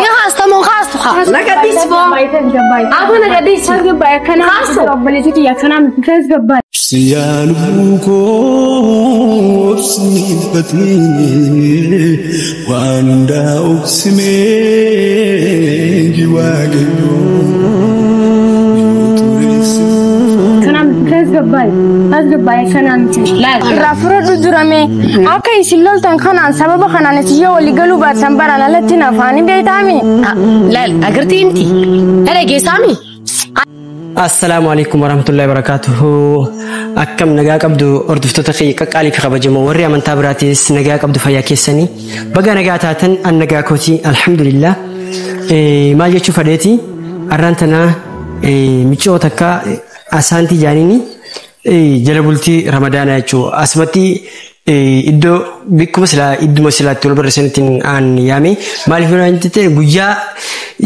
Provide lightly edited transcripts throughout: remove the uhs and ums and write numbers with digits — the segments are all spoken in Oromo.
Ni haasta moo haastu haa? Naga dhiisi boo. Aboo naga dhiisi. Haastu. Siyaanuu koo obsiifatee waan hundaa obsimee waaqayyoo. Irraa fudhadhu durame akka isin loltan kanaan sababa kanaan isin yoo walii galuu baattan baraan alatti nafaanii beektaami. Laal agartii miti. Dhala geessaami. Assalaamu alaikum warahmatullahi wabarakatuhu. Akkam nagaa qabdu hordoftoota kiyya qaqqaalii fi kabajamoo, warri amantaa biraatis nagaa qabdu, fayyaa keessanii? Baga nagaa taatan. An nagaa kooti, alhamdulillah. Maal jechuu fadheeti, arraan tanaa micoo takka asaantii jaaniini jala bultii Ramadaanaa jechuu asumatti iddoo bikkuma silaa idduma silaatti wal barreessanitti aan yaame. Maaliif yoo jette, guyyaa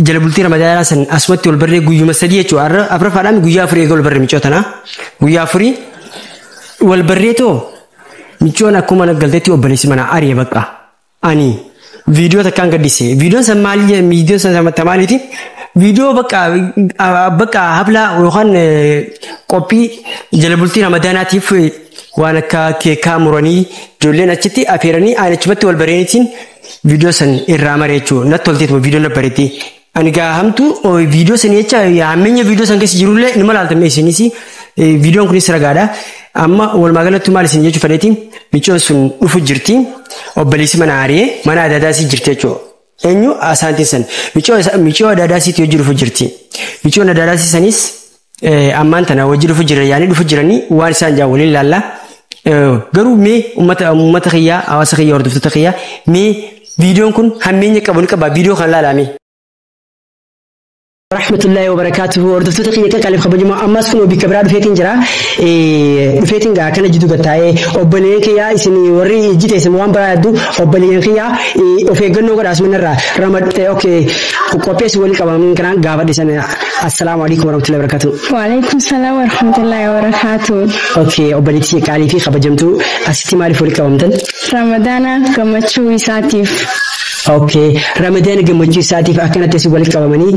jala bultii Ramadaanaa san asumatti wal barree guyyuma 3 jechuudha. Har'a afuraffaadhaan guyyaa 4 eega wal barree micoo tanaa guyyaa 4 wal barreetoo micoon akkuma galteetti obboleessi mana ari'e. Bakka ani viidiyoo takkaan gaddise. Viidiyoon san maali? Viidiyoon san maaliiti? Viidiyoo bakka bakka haflaa yookaan qophii jala bultii Ramadaanaatiif waan akka keekaa muranii ijoolleen achitti afeeranii ani achumatti wal bareenitiin viidiyoo san irraa maree jechuudha. Natti tolteetuma viidiyoon na bareetti. Ani gaa hamtu viidiyoo san jecha hammeenya viidiyoo san keessa jirullee nima laaltame isinis, viidiyoon kunis ragaadha. Amma walumaa galatti maal isin jechuu fedheeti, micoon sun dhufu jirti, obboleessi mana ari'ee mana adaadaasii jirti jechuudha. Eenyu asaantiin san micoo adaadaasiitti hojii dhufu jirti. Micoon adaadaasii sanis ammaan tana hojii dhufu jira yaanii dhufu jiranii waan isaan jaa waliin laalla. Garuu mee uummata kiyyaa, hawaasa kiyyaa, hordoftoota kiyyaa, mee viidiyoon kun hammeenya qabu ni qaba, viidiyoo kana laalame. Rahmatullahi wa barakaatuhu. Hordoftoota kiyya qaqqaaliif kabajamoo, ammas kun bikka biraa dhufeetiin jira. Dhufeetiin gaa kana jidduu gattaa'ee obboleeyyan kiyyaa, isin warri ijji teessan waan biraa yaaddu, obboleeyyan kiyyaa of eeggannoo godhaa asumanirraa ramadde. Okay, qopheessi walii qabaman kanaan gaafadhe sana. Assalaamu alaikum warahmatullahi wabarakatuh. Waalaikum salaam warahmatullahi wabarakatuh. Okay, obboleettii qaalii fi kabajamtuu, asitti maaliif walii qabamtan? Ramadaana gammachuu isaatiif. Okay, Ramadaana gammachuu isaatiif akkanatti asii walitti qabamanii.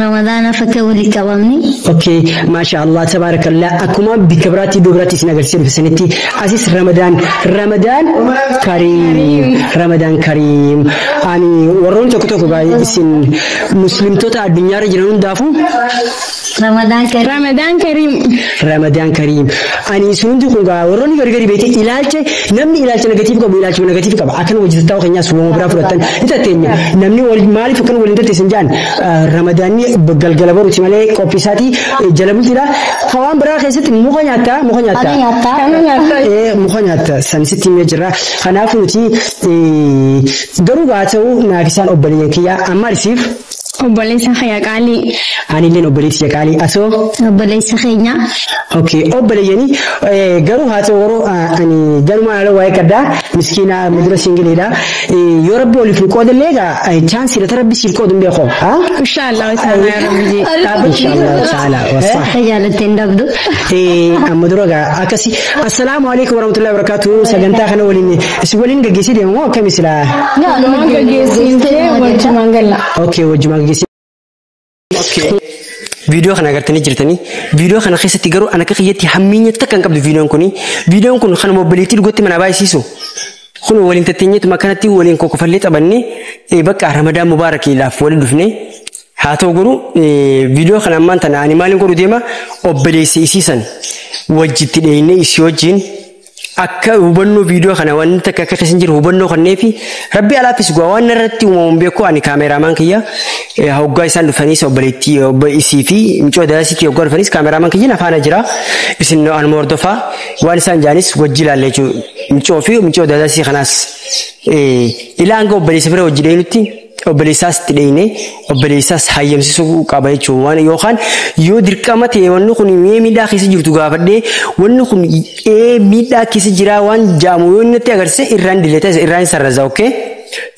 Ramadaana fakka walii qabamni. Okay, maasha Allah, tabaarakallah. Akkuma bikka biraatti iddoo biraatti isin agarsiisuu dhufsanitti asis Ramadaan, Ramadaan Kariim, Ramadaan Kariim. Ani warroonni tokko tokko baay'ee isin muslimtoota addunyaarra jiran hundaafuu Ramadaan Kariim. Ramadaan Kariim. Ramadaan Kariim. Ani isin hundi kun gaa warroonni gargari beekte ilaalcha, namni ilaalcha negative qabu ilaalcha negative qaba. Akkana hojii taa'u keenyaas uumama biraa fudhatan ni tatteenya. Namni wal maaliif akkana waliin tatteessan jaan, Ramadaanni galgala baruuti malee qophii isaatii jala bultiidha. Hawaan biraa keessatti muka nyaattaa, muka nyaattaa. Kana nyaattaa. Kana nyaattaa. Muka nyaatta san sitti himee jira. Kanaafuu nuti garuu haa ta'u naaf isaan obboleeyyan kiyyaa amma isiif Obboleessa kiyya qaalii. Anilleen obboleettii qaalii asoo. Obboleessa keenya. Okay, obboleeyyanii garuu haa ta'u yeroo ani garuma ala waa'ee kaddaa miskiina mudura singleedha. Yoo Rabbi waliif nu qoodallee egaa chance dha, Rabbi siif qoodu hin beeku. Inshaallah ta'ala yaa Rabbi. Inshaallah ta'ala wasaa. Akka jaalatteen dhabdu. Amma dura egaa akkasi. Assalaamu alaikum warahmatullahi wabarakatuh. Sagantaa kana waliin isin waliin gaggeessii deemu moo akkami silaa? Walumaan gaggeessitee wajjumaan galla. Okay, wajjumaan gaggeessii. Viidiyoo kana agartanii jirtanii. Viidiyoo kana keessatti garuu ana akka kiyyatti hammienya takka hin qabdu viidiyoon kuni. Viidiyoon kun kanuma obboleettii dhugatti mana baay'isiisu. Kun waliin tatteenyeetuma akkanatti waliin kokkofallee taphannee bakka Ramadaan Mubaarakiidhaaf waliin dhufne. Haa ta'u garuu viidiyoo kana ammaan tana ani maaliin godhu deema, obboleessi isiisan wajjitti dheeyinee isii wajjin akka hubannoo viidiyoo kana wanti takka akka keessa hin jiru hubannoo kannee fi Rabbi alaafis gu'a waan irratti uumamuun beeku. Ani cameraman kiyya hoggaa isaan dhufanis obboleettii isii fi micoo daasiitti hoggaa dhufanis cameraman kiyya nafaana jira. Isin anuma hordofaa, waan isaan jaanis wajji ilaalle jechuudha. Micoo fi micoo daasii kanaas ilaa hanga obboleessa bira wajji dheeynutti obboleessaas itti dheeyne, obboleessaas hayyamsiisuu qaba jechuudha. Waan yookaan yoo dirqama ta'e wanni kun mee miidhaa keessa jirtu gaafadhee, wanni kun ee miidhaa keessa jira waan jaamu yoo inni natti agarsiise irraan dileeta, irraan sarraza. Okay?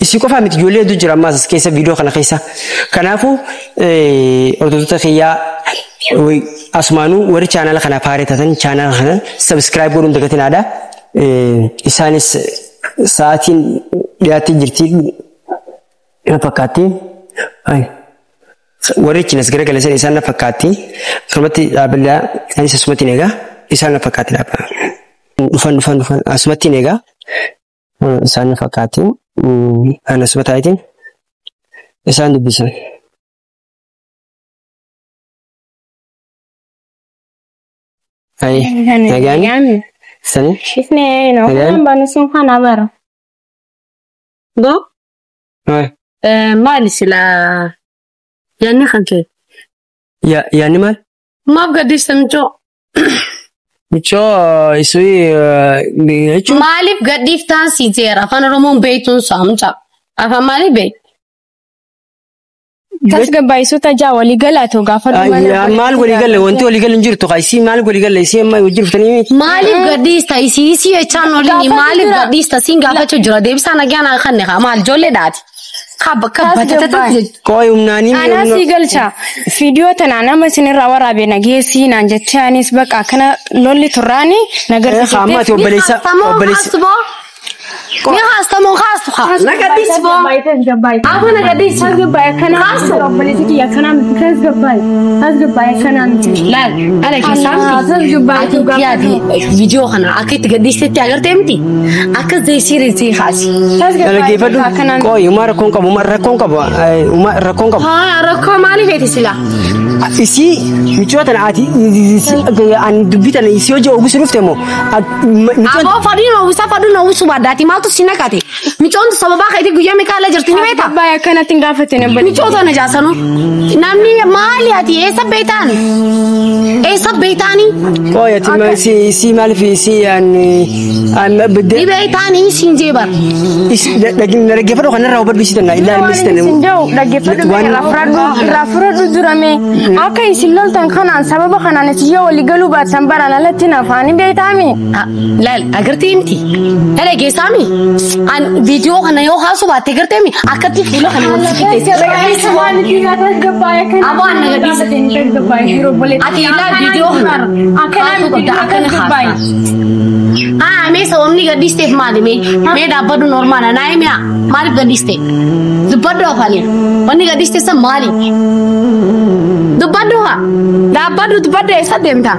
Isii qofaa miti, ijoollee hedduu jira ammaas as keessa viidiyoo kana keessa. Kanaafuu hordoftoota kiyyaa, asumaanuu warri chaanala kanaaf haaraa taatan chaanala kana subscribe godhuun dagatinaadha. Isaanis sa'aatiin dhiyaattee jirti. Na fakkaatti. Warri achiin as garagale san isaan na fakkaatti. Asumatti dhaabbilaa anis asumatti eegaa isaan na fakkaatti dhaabba. Dhufan dhufan dhufan asumatti eegaa isaan na fakkaatti. Ani asuma taa'itiin isaan dubbisan. Nagaan sani. Isne no kan banu sun kana bara. Do? Maali sila yaanni kan kee? Yaanni maal? Maaf gadhiista michoo? Michoo isui jechuun. Maaliif gadhiiftaan si jeera? Afaan Oromoon beektuun saamcha. Afaan maaliif beektu? Tasgabbaa'isuuta jaa walii galaatu gaafa Maal walii galle wanti walii galle hin jirtu isii maal walii galle isii amma hojii dhuftanii. Maaliif gadhiista isii isii jechaan oliin maaliif gadhiista siin gaafachuu jira deebisaa nagaa naa kanne haa maal ijoollee dhaati. Kabba kabba tatata. Kooyi humnaanii. Anaa sii galcha. Viidiyoo tanaa nama isinirraa waraabe nageessii naan jechaa anis bakka akkana lolli turraani nagarsiisee. Amma ati obboleessa obboleessa. Ni haastamoo haastu haa. Na gadhiisi boo. Afa na gadhiisi. Laal ala keessaa miti. Ati yaadi viidiyoo kana akka itti gadhiistetti agartee miti. Akka zeesii reesii haasi. Dhaggeeffadhu. Kooyi uma rakkoon qabu uma rakkoon qabu uma rakkoon qabu. Haa rakkoo maaliif feeti sila? Isii michoo tana ati ani dubbii tana isii hojii ogusu dhufte moo. Aboo fadhiin ogusa fadhiin ogusu baddaati maaltu si naqate? Michoon sababa keetii guyyaa meeqa jirti ni beektaa? Abbaa akkanatti hin gaafatin obboleessi. Michoo tana jaasanu. Namni maali ati eessa beektaan? Eessa beektaani? Kooyi ati isii maaliif isii ani. Ni beektaani siin jee bar. Dhaggeeffadhu kanarraa hubadhu isii tana ilaalu isii tana. Siin jiru dhaggeeffadhu irraa fudhadhu durame akka isin loltan kanaan sababa kanaan isin yoo walii galuu baattan baraan alatti nafaanii beektaami. Laal agartee miti. Dhala geessaami. An viidiyoo kana yoo haasu baatte agartee mi akkatti fuula kana wal fitte. Aboo an naga dhiisa. Ati ilaal viidiyoo kana haasuu qabda akkana haasa. Haa mee sababni gadhiisteef maali mee? Mee dhaabbadhu normaala naa himi maaliif gadhiiste? Dubbadhu afaaniin. Wanni gadhiiste san maali? Dubbadhu haa. Dhaabbadhu dubbadhu eessa deemta?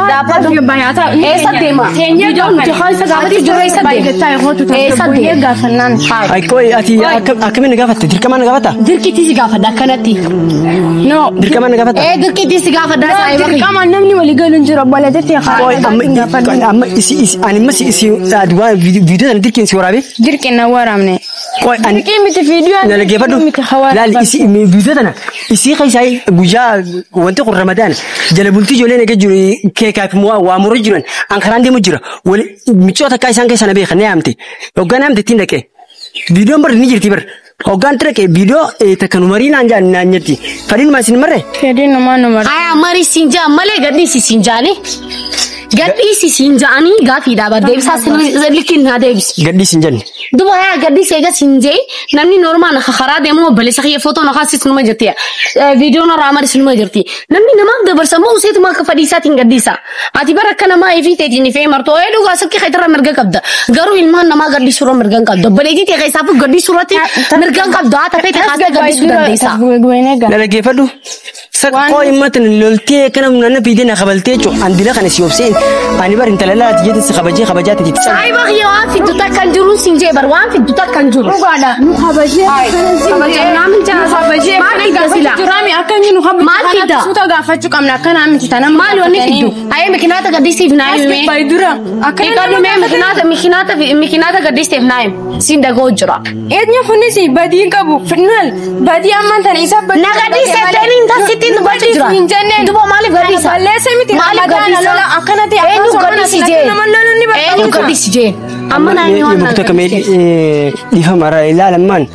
Dhaabbadhu. Eessa deema? Viidiyoon nuti haasa gaafachuu jirru eessa deema? Eessa deema? Kooyi ati akkamiin na gaafatte? Dirqama na gaafatta? Dirqiitii si gaafadha akkanatti. No. Dirqama na gaafatta? Ee dirqiitii si gaafadha saayiba. Dirqama namni walii galu hin jiru obboleettii Kooyi amma isi ani amma isi viidiyoo sana dirqiin si waraabe? Dirqiin na waraabne. Kooyi ani. Dirqii miti viidiyoo. Na dhaggeeffadhu. Laal isi viidiyoo tana isii keessaa guyyaa wanti kun Ramadaan jala bultii ijoolleen eegee jiru keekaaf waa muruu jiran an karaan deemu jira michoota akka isaan keessa na beekan ni yaamte hoggaan yaamte ittiin dhaqee viidiyoon bar ni jirti bar hoggaan dhaqee viidiyoo takka nu marii naan jaan naan jetti fadhiin maa isin marre. Fedhiin numaa nu marre. Haa marii siin jaan malee gadhiisi siin jaani. Gadhiisi siin jaanii gaafii dhaaba deebisaa likiin naa deebisi. Gadhiisi hin jenne. Duba haa gadhiisi eega siin jee namni normaal karaa deemu obboleessa kiyya footoo na kaasis numa jirti. Viidiyoo na raamaris numa jirti. Namni namaaf dabarsa moo useetuma akka fadhiisaatiin gadhiisa. Ati bara akka namaa ifii teetiin ifee martoo ee dhugaa silkii keetirra mirga qabda. Garuu ilmaan namaa gadhiisuu irra mirga hin qabdu. Obboleettii ta'e keessaafuu gadhiisuu irratti mirga hin qabdu. Haa tafee ta'e kaasee gadhiisuu dandeessa. Na dhaggeeffadhu. Kooyi matan loltee kana nana fiidee na kabaltee jechuun andila kana si obseen ani bar intala laati jeetis si kabajee kabajaati jetti. Saayiba kiyya waan fiddu takka hin jiru siin jee bar waan fiddu takka hin jiru. Dhugaadha. Nu kabajee. Kabajee namni jaa kabajee. Maal fidda sila? Jiraami akka inni nu kabajee. Maal fidda? Suuta gaafachuu qabna akka naa miti tana. Maal wanni fiddu? Ayee mikinaata gadhiisiif naa himi. Asii dura. Akka inni mee mikinaata mikinaata mikinaata gadhiisteef naa himi. Siin dhaga'u jira. Eenyu kunis badii hin qabu. Finnaal badii ammaan tana isa badii. Na gadhiise ta'anii tasitti dubbachuu jira. Hin jenneen. Duba maaliif gadhiisa? Balleessa miti. Maaliif gadhiisa? Lola akkana ta'e. Eenyu gadhiisi jee? Eenyu gadhiisi jee? Amma naa himi waan Mukta kamee dhiifama ilaalammaan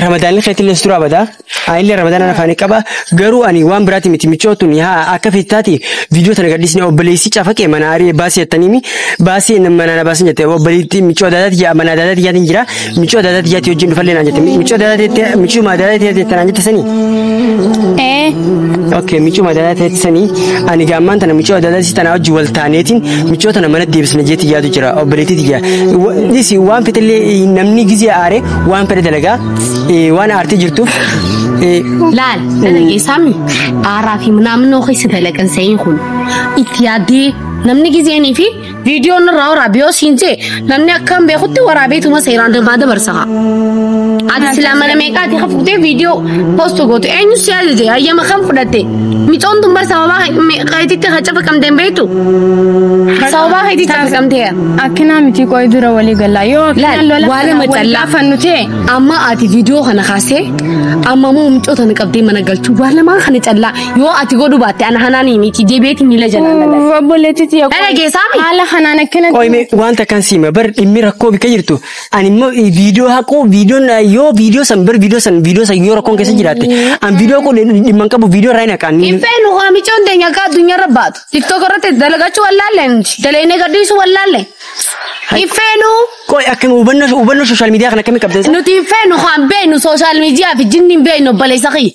Ramadaanni keetillee suura badaa. Ani Ramadaana afaanii qaba. Garuu ani waan biraati miti michootuun haa akka feetaati viidiyoo tana gadhiisne obboleessi cafaqee mana ari'ee baasee jettaniimi baasee mana na baasin jette obboleetti michoo adaadaati jaa mana adaadaati jaatiin jira michoo adaadaati jaati wajjin dhufallee naan jette michoo adaadaati michuu adaadaati jette naan jette sanii. Ee. Okay, miccoo madaalaa ta'etti sanii ani gaammaan tana miccoo madaalaa tana wajji wal taaneetiin miccoo tana mana deebisna jeetti yaadu jira obboleettii tiyya. Dhisi waan fetellee namni gizee aare waan fedhe dalagaa waan aartee jirtuuf. Laal, dhaggeessaami aaraa fi naannoo keessa dalagan sa'iin kun itti yaaddee namni gizeenii fi viidiyoon irraa waraabee yoo siin jee namni akkam beekutti waraabeetuma seeraan deemaa dabarsa. Ati silaa mana meeqaati hafuutee viidiyoo poostu gootu eenyu si ajaje hayyama kam fudhatte micoon tun bar sababaa keetitti hacafa qabdeen beektu sababaa keetitti hacafa qabdee. Akkanaa miti qo'i dura walii gallaa yoo akkanaa lola Waala kana wal macallaa. gaafannu ta'e. Amma ati viidiyoo kana kaasee amma moo micoota na qabdee mana galchuu waan lamaan kana callaa yoo ati godhu baatte ana hanaanii miti deebi'eeti miila jalaan dalaga. Obboleettii tiyya. Dhaggeessaami. Haala kanaan akkanatti. Qoyme wanta kan siima bar dhimmi rakkoo bika jirtu ani immoo viidiyoo haquu viidiyoon yoo viidiyoo san bar viidiyoo san yoo rakkoon keessa jiraatte an viidiyoo kun dhimma hin qabu viidiyoo irraa hin haqaan. Hin feenu haa micoon teenya akka addunyaarra baatu. TikTok irratti dalagachuu wallaalle nuti. Dalagnee gadhiisuu wallaalle. Hin feenu. Qoy akkami hubannoo sooshaal miidiyaa kana akkamii qabda? Nuti hin feenu haa hin beeknu sooshaal miidiyaa fi jinni hin beeknu obboleessa kiyya.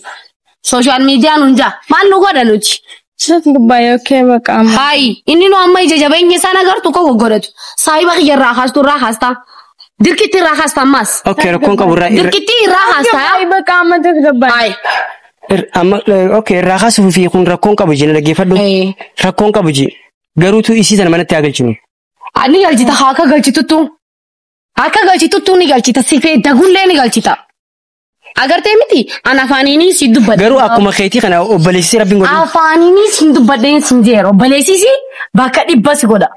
Sooshaal miidiyaa nun jaa. Maal nu godha nuti? Tasgabbaa'ee okkee baqa amma. Hayi inni nu amma ija jabeenya isaan agartu koo goggodhatu. Saayiba kiyya irraa kaastu irraa kaasta. Dirqitti irraa kaasta ammas. Okay rakkoon qabu irraa Dirqitti irraa kaasta. Tasgabbaa'ee baqa amma tasgabbaa'ee. Hayi. Amma okay irraa kaasuu fi kun rakkoon qabu jina dhaggeeffadhu. Rakkoon qabu ji garuutu isii sana manatti haa galchinu. Ani galchita haa akka galchituttu. Akka galchituttu ni galchita sifee dagullee ni galchita. Agartee miti an afaaniin si dubbadhe. Garuu akkuma keetii kana obboleessisi rabbiin godhu. Afaaniin si dubbadheen si jeera obboleessisi bakka dhibba si godha.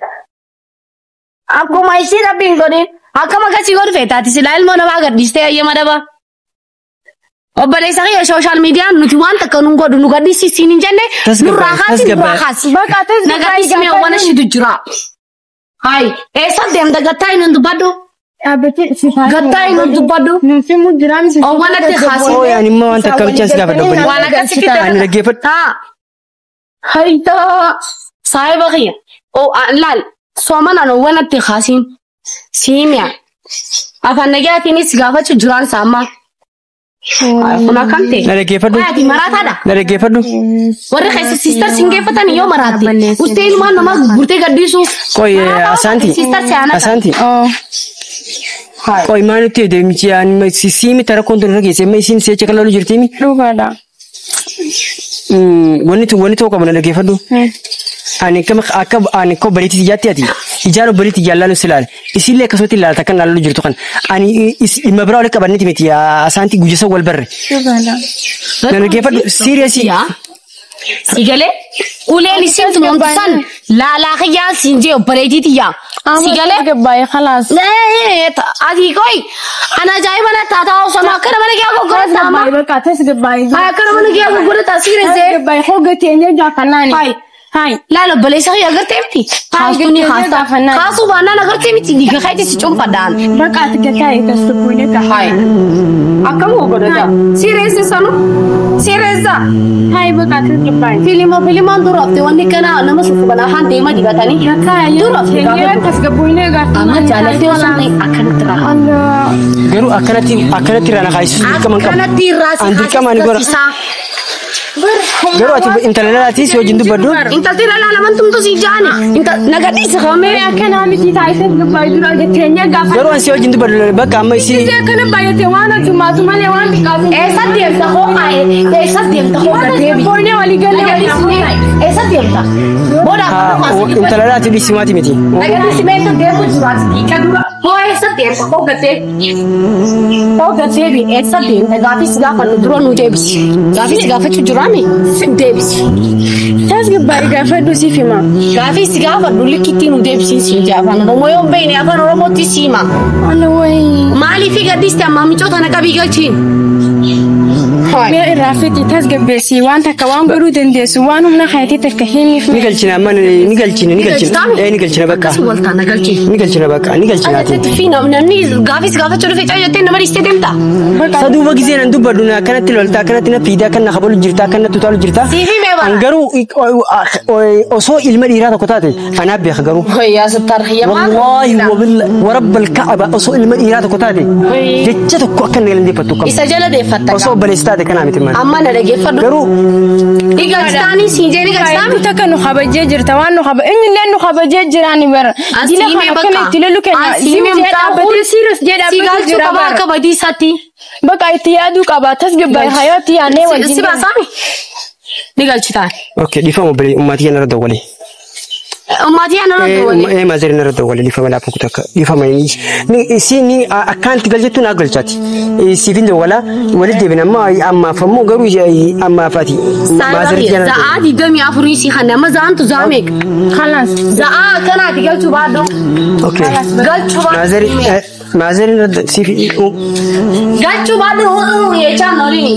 Akkuma ishii rabbiin godhin akkama akkasii godhu feetaati silaa ilmoo namaa gadhiistee hayyama daba. Obboleessa kiyya sooshaal miidiyaan nuti waan takka nun godhu nu gadhiisisiin hin jenne nurraa kaasi nurraa kaasi. Baqa Na gadhiisnee waan ishiitu jira. Hayi eessa deemta gattaa inni dubbadhu. Dhaabbatee si faana. Gattaa inni dubbadhu. Nuti immoo jiraamsi. Owwanatti kaasi. Ooy ani immoo wanta akka bichaan si gaafadha obboleessi. Waan akkasitti Ani dhaggeeffadhu. Haa. Haytaa. Saayiba kiyya. Laal soomanaan owwanatti kaasiin. Siimiya. Afaan nagaatiinis gaafachuu jiraan saammaa. Kun akkam ta'e? Na dhaggeeffadhu. Ati maraataadha. Na dhaggeeffadhu. Warri keessa siistar siin geeffatan yoo maraatte. Ustee ilmaan namaa gurgurtee gadhiisu. Qoy asaanti. Siistar si aanaa. Asaanti. Qoy maal nutti deemti ani siimi rakkoon tun irra geesse amma isiin si'achi kan lolu jirtiimi. Dhugaadha. Wanni tun wanni ta'uu qabu na dhaggeeffadhu. Ani akkam akka ani akka obboleettii tiyyaatti ati ijaan obboleettii tiyyaan laalu si laala isiillee akkasumatti ilaalta kan laalu jirtu kan ani dhimma biraa walitti qabanneeti miti asaanti guyyasa wal barre. Dhugaadha. Na dhaggeeffadhu siiriyeesii. Sigalee uleen isiin tumamtu san laalaa kiyyaan siin jee obboleettii tiyyaa. Sigalee. Tasgabbaa'ee khalaas. Ati koi ana ajaa'iba na taataa osoo akkana mana kee gurgurata amma. Tasgabbaa'ee baqa tasgabbaa'ee. Akkana mana kee gurgurata siirese. Tasgabbaa'ee hoggatee inni gaafannaani. Hayi. Hayi. Laala obboleessa kiyya agartee miti. Kaastuu ni kaasta. Kaasuu baannaan agartee miti dhiiga keetti si cuunfadhaan. Baqa ati gataa tasgabbaa'ee ka. Hayi. Akkam godhata. Sireesse sanu. Sireessa. Hayi baqa tasgabbaa'ee. Filima filimaan dura hafte wanni kana nama shukuban afaan deema dibatanii. Dura hafte gaafa. Tasgabbaa'ee gaafa. Amma jaalattee osoo hin ta'in akkanatti raahaa. Garuu akkanatti akkanatti irraa na kaayisisu dirqama hin qabu. Akkanatti irraa si An dirqama ani gora. kaasisa. Garuu ati intala lalaati si wajjin dubbadhu. Intalti lalaa laman tumtu si jaani. Nagadhiisi qabamee. Akkana miti taa'ee tasgabbaa'ee dura jettee gaafa. Garuu an si wajjin dubbadhu bakka amma isii. Akkana baay'atee waan ati maatu malee waan xiqqaatu. Eessa deemta hoo kaa'e? Eessa deemta hoo gaddeebi? Tasgabbaa'ee walii galee walii Eessa deemta? Booda Intala lalaati dhiisi maati miti. Nagadhiisi meeshaa deemu jiraati. Dhiiqa dura. Hoo eessa deemta hoo gaddeebi? Hoo gaddeebi eessa deemta? Gaafii si gaafannu dura nu deebisi. Gaafii si gaafachuu jiraame deebisi. Tasgabbaa'ee gaafadhu siif hima. Gaafii si gaafadhu likkitti nu deebisiin siin jee afaan Oromoo yoo hin beekne afaan Oromootti si hima. Ana wayi. Maaliif gaddiste ammaa micoota na qabii galchiin? Mee irraa fiti tasgabbeessi waan takka waan godhuu dandeessu waan humna keetii takka himiif. Ni galchina amma ni galchina ni galchina. Ee ni galchina bakka. Akkasii waltaa na galchi. Ni galchina bakka ni galchina ati. Ati fi namni gaafii si gaafachuu dhufe caa jettee nama dhiistee deemta. Saduuba gisee nan dubbadhu na akkanatti lolta akkanatti na fiidaa akkan na kabalu jirta akkan na tutaalu jirta. Siif himee bara. An garuu osoo ilma dhiiraa tokko taate anaaf beeka garuu. Yaa sittar xiyya maal? Wallaahi wabilla warabba alka'aba osoo ilma dhiiraa tokko taate jecha tokko akka inni deeffattu qabu. Isa jala deeffatta. Osoo obboleessi taate kanaa miti maal. Amma na dhaggeeffadhu. Garuu Ni galchitaanii siin jee ni galchitaanii. Takka nu kabajee jirta waan nu kaba inni illee nu kabajee jiraani bara. Dila Asiimee kana akkana bakka. itti lolu kenna. Asiimee Zim jee mucaa kun dhaabbatee serious jee si dhaabbatee galchuu jira qaba bara. akka badiisaatti. Bakka itti yaaduu qaba tasgabbaa'e hayaatti yaadnee wajjin. Si baasaami? Ni galchitaan. Okay, dhiifama obbolee ummaatii kana irra dawwalee. Ummaatii ana irra dawwalee. Ee maazerin irra dawwalee dhiifama laafuu kutakka dhiifama ni si ni akkaanti galchettu naa galchaati. Siifin dawwalaa walitti deebina amma ammaaf ammoo garuu ammaaf ati maazerin kana. Za'aa 24 si kan nama za'antu za'a meeqa? Khalas. Za'aa akkanaati galchuu baadhu. Okay. Galchuu baadhu. Maazerin maazerin irra siif Galchuu baadhu jechaan oliini.